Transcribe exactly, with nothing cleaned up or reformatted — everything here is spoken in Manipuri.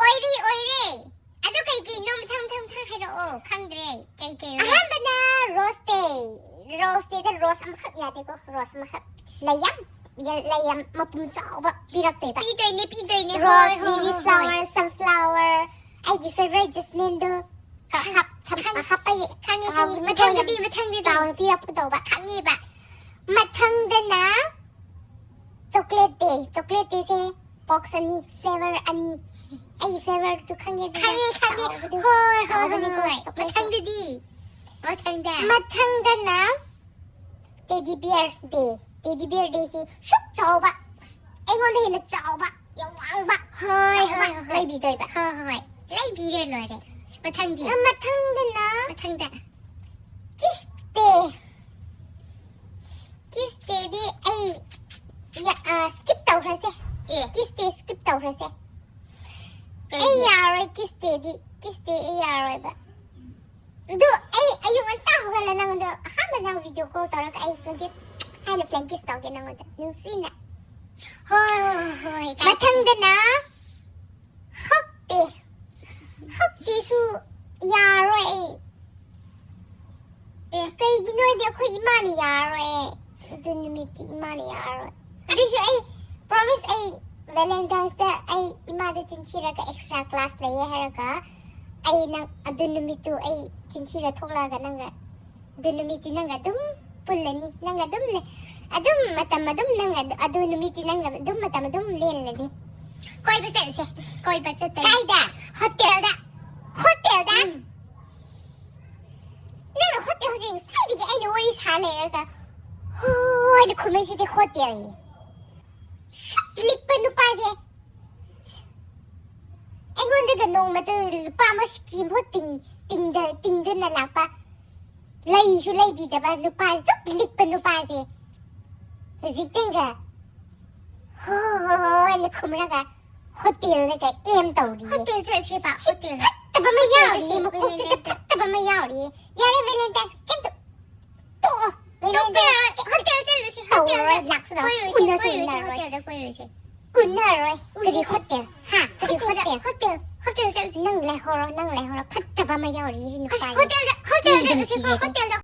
ꯑꯣꯏꯔꯦ, ꯑꯣꯏꯔꯦ꯫ ꯑꯗꯨ ꯀꯩ ꯀꯩꯅꯣ? ꯃꯊꯪ, ꯃꯊꯪ, ꯃꯊꯪ ꯍꯥꯏꯔꯛꯑꯣ꯫ ꯈꯪꯗ꯭ꯔꯦ꯫ ꯀꯩ ꯀꯩ ꯑꯣꯏꯔꯦ? ꯑꯍꯥꯟꯕꯅ Rose Day꯫ Rose Dayꯗ rose ꯑꯃꯈꯛ ꯌꯥꯗꯦꯀꯣ, rose ꯑꯃꯈꯛ꯫ ꯂꯩ ꯌꯥꯝ, ꯂꯩ ꯌꯥꯝ ꯃꯄꯨꯝ ꯆꯥꯎꯕ ꯄꯤꯔꯛꯇꯣꯏꯕ꯫ ꯄꯤꯗꯣꯏꯅꯦ, ꯄꯤꯗꯣꯏꯅꯦ꯫ Rose, ꯍꯣꯏ, ꯍꯣꯏ, lily ꯍꯣꯏ, ꯍꯣꯏ꯫ Flower, sunflower꯫ ꯑꯩꯒꯤ favorite jasmineꯗꯣ ꯈ-, ꯈꯪ-, ꯍꯥꯞ-, ꯊꯝ-, ꯈꯪ-, ꯍꯥꯞꯄ ꯌꯦ-, ꯈꯪꯉꯦ, ꯈꯪꯉꯦ꯫ ꯍꯥꯎꯕꯅꯤꯀꯣ, ꯃꯊꯪꯗꯗꯤ, ꯌꯥꯝ ꯃꯊꯪꯗꯗꯤ꯫ ꯆꯥꯎꯅ ꯄꯤꯔꯛꯀꯗꯧꯕ꯫ ꯈꯪꯉꯦꯕ꯫ ꯃꯊꯪꯗꯅ chocolate day꯫ Chocolate dayꯁꯦ box ꯑꯅꯤ, flavor ꯑꯅꯤ꯫ ꯑꯩꯒꯤ flavorꯗꯨ ꯈꯪꯉꯦꯗꯅ? ꯈꯪꯉꯦ, ꯈꯪꯉꯦ꯫ ꯆꯥꯎꯕꯗꯨ꯫ ꯍꯣꯏ, ꯍꯣꯏ, ꯍꯣꯏ, ꯆꯥꯎꯕꯅꯤꯀꯣ, ꯍꯣꯏ꯫ Chocolateꯁꯦ꯫ ꯃꯊꯪꯗꯗꯤ? ꯃꯊꯪꯗ? ꯃꯊꯪꯗꯅ teddy bear day꯫ Teddy bear dayꯁꯤ ꯁꯨꯛ ꯆꯥꯎꯕ, ꯑꯩꯉꯣꯟꯗ ꯍꯦꯟꯅ ꯆꯥꯎꯕ, ꯌꯥꯝ ꯋꯥꯡꯕ, ꯍꯣꯏ, ꯆꯥꯎꯕ ꯍꯣꯏ, ꯍꯣꯏ꯫ ꯂꯩꯕꯤꯗꯣꯏꯕ꯫ ꯍꯣꯏ, ꯍꯣꯏ꯫ ꯂꯩꯕꯤꯔꯦ, ꯂꯣꯏꯔꯦ꯫ ꯃꯊꯪꯗꯤ? ꯃꯊꯪꯗꯅ? ꯃꯊꯪꯗ? Kiss day꯫ Kiss dayꯗꯤ ꯑꯩ ꯌꯥ-, ꯑ, skip ꯇꯧꯈ꯭ꯔꯁꯦ꯫ ꯑꯦ꯫ Kiss day skip ꯇꯧꯈ꯭ꯔꯁꯦ꯫ ꯀꯩꯒꯤ? ꯑꯩ ꯌꯥꯔꯣꯏ kiss dayꯗꯤ꯫ Kiss day ꯑꯩ ꯌꯥꯔꯣꯏꯕ꯫ ꯑꯗꯨ ꯑꯩ ꯑꯌꯨꯛ ꯉꯟꯇꯥ ꯍꯧꯒꯠꯂ ꯅꯪꯉꯣꯟꯗ ꯑꯍꯥꯟꯕ ꯅꯪ video call ꯇꯧꯔꯒ ꯑꯩ flanky ꯍꯥꯏꯅ flanky kiss ꯇꯧꯒꯦ ꯅꯪꯉꯣꯟꯗ꯫ ꯅꯨꯡꯁꯤꯅ꯫ ꯍꯣꯏ, ꯍꯣꯏ, ꯍꯣꯏ, ꯍꯣꯏ, ꯀꯥꯏ-, ꯃꯊꯪꯗꯅ hug day꯫ Hug dayꯁꯨ ꯌꯥꯔꯣꯏ ꯑꯩ꯫ ꯑꯦ꯫ ꯀꯩꯒꯤꯅꯣ ꯍꯥꯏꯗꯤ ꯑꯩꯈꯣꯏ ꯏꯃꯥꯅ ꯌꯥꯔꯣꯏ꯫ ꯑꯗꯨ ꯅꯨꯃꯤꯠꯇꯤ ꯏꯃꯥꯅ ꯌꯥꯔꯣꯏ꯫ ꯑꯗꯨꯁꯨ ꯑꯩ promise, ꯑꯩ Valentine's day ꯑꯩ ꯏꯃꯥꯗ ꯆꯤꯟꯊꯤꯔꯒ extra class ꯂꯩꯌꯦ ꯍꯥꯏꯔꯒ ꯑꯩ ꯅꯪ ꯑꯗꯨ ꯅꯨꯃꯤꯠꯇꯨ ꯑꯩ ꯆꯤꯟꯊꯤꯔ ꯊꯣꯛꯂꯛꯑꯒ ꯅꯪꯒ ꯑꯗꯨ ꯅꯨꯃꯤꯠꯇꯤ ꯅꯪꯒ ꯑꯗꯨꯝ ꯄꯨꯜꯂꯅꯤ꯫ ꯅꯪꯒ ꯑꯗꯨꯝ ꯂꯩ-, ꯑꯗꯨꯝ ꯃꯇꯝ ꯑꯗꯨꯝ ꯅꯪꯒ ꯑꯗꯨ, ꯑꯗꯨ ꯅꯨꯃꯤꯠꯇꯤ ꯅꯪꯒ ꯑꯗꯨꯝ ꯃꯇꯝ ꯑꯗꯨꯝ ꯂꯦꯜꯂꯅꯤ꯫ ꯀꯣꯏꯕ ꯆꯠꯁꯦ꯫ ꯀꯣꯏꯕ ꯆꯠꯇꯣꯏꯅꯦ꯫ ꯀꯥꯏꯗ? Hotelꯗ꯫ Hotelꯗ? ꯎꯝ꯫ ꯅꯪꯅ hotel ꯍꯧꯖꯤꯛ ꯉꯁꯥꯏꯗꯒꯤ ꯑꯩꯅ ꯋꯥꯔꯤ ꯁꯥ ꯂꯩꯔꯒ ꯍꯣꯏꯅ ꯈꯨꯝꯃꯩꯁꯤꯗꯤ hotel ꯌꯦ꯫ ꯁꯛ ꯂꯤꯛꯄ ꯅꯨꯄꯥꯁꯦ꯫ ꯑꯩꯉꯣꯟꯗꯒ ꯅꯣꯡꯃꯇ ꯂꯨꯄꯥ ꯑꯃ scheme ꯐꯥꯎ ꯇꯤꯡ-, ꯇꯤꯡꯗ-, ꯇꯤꯡꯗꯅ ꯂꯥꯛꯄ, ꯂꯩꯁꯨ ꯂꯩꯕꯤꯗꯕ ꯅꯨꯄꯥꯁꯦ, ꯑꯗꯨꯛ ꯂꯤꯛꯄ ꯅꯨꯄꯥꯁꯦ꯫ ꯍꯧꯖꯤꯛꯇꯪꯒ ꯍꯣꯏ ꯍꯥꯏꯅ ꯈꯨꯝꯔꯒ hotelꯗꯒ aim ꯇꯧꯔꯤꯌꯦ꯫ Hotel ꯆꯠꯁꯦꯕ, ꯁꯤ hotel꯫ ꯐꯠꯇꯕ ꯑꯃ hotel ꯌꯥꯎꯔꯤꯌꯦ, ꯆꯠꯁꯦ, ꯃꯀꯣꯛꯁꯤꯗ Valentine's꯫ ꯐꯠꯇꯕ ꯑꯃ ꯌꯥꯎꯔꯤꯌꯦ꯫ ꯌꯥꯔꯦ, Valentine's ꯀꯩꯝꯇ ꯇꯣꯛꯑꯣ꯫ ꯇꯣꯛꯄ ꯌꯥꯔꯣꯏ꯫ Valentine's ꯀꯩꯝꯇ hotel ꯆꯠꯂꯨꯁꯦ, ꯇꯧꯔꯔꯣꯏ, hotelꯗ ꯂꯥꯛꯁꯨ ꯂꯥꯛꯑꯣꯏ, ꯀꯣꯏꯔꯨꯁꯦ, ꯎꯅꯁꯨ ꯀꯣꯏꯔꯨꯁꯦ, ꯎꯅꯔꯣꯏ꯫ Hotelꯗ ꯀꯣꯏꯔꯨꯁꯦ꯫ ꯎꯅꯔꯣꯏ꯫ ꯀꯔꯤ ꯎꯅꯁꯦ꯫ ꯍꯣꯇꯦꯜ? ꯍꯥ? ꯀꯔꯤ ꯍꯣꯇꯦꯜꯗ, ꯍꯣꯇꯦꯜ? ꯍꯣꯇꯦꯜ, ꯍꯣꯇꯦꯜ ꯆꯠꯂꯨꯁꯤ꯫ ꯅꯪ ꯂꯩꯍꯧꯔꯣ, ꯅꯪ ꯂꯩꯍꯧꯔꯣ꯫ ꯐꯠꯇꯕ ꯑꯃ ꯌꯥꯎꯔꯤ ꯁꯤ ꯑꯁ, ꯅꯨꯄꯥꯁꯦ꯫ ꯍꯣꯇꯦꯜꯗ, ꯍꯣꯇꯦꯜ ꯀꯤꯗꯅ ꯆꯠꯂꯨꯁꯤꯀꯣ, ꯀꯤꯔꯦ꯫ ꯍꯣꯇꯦꯜꯗ,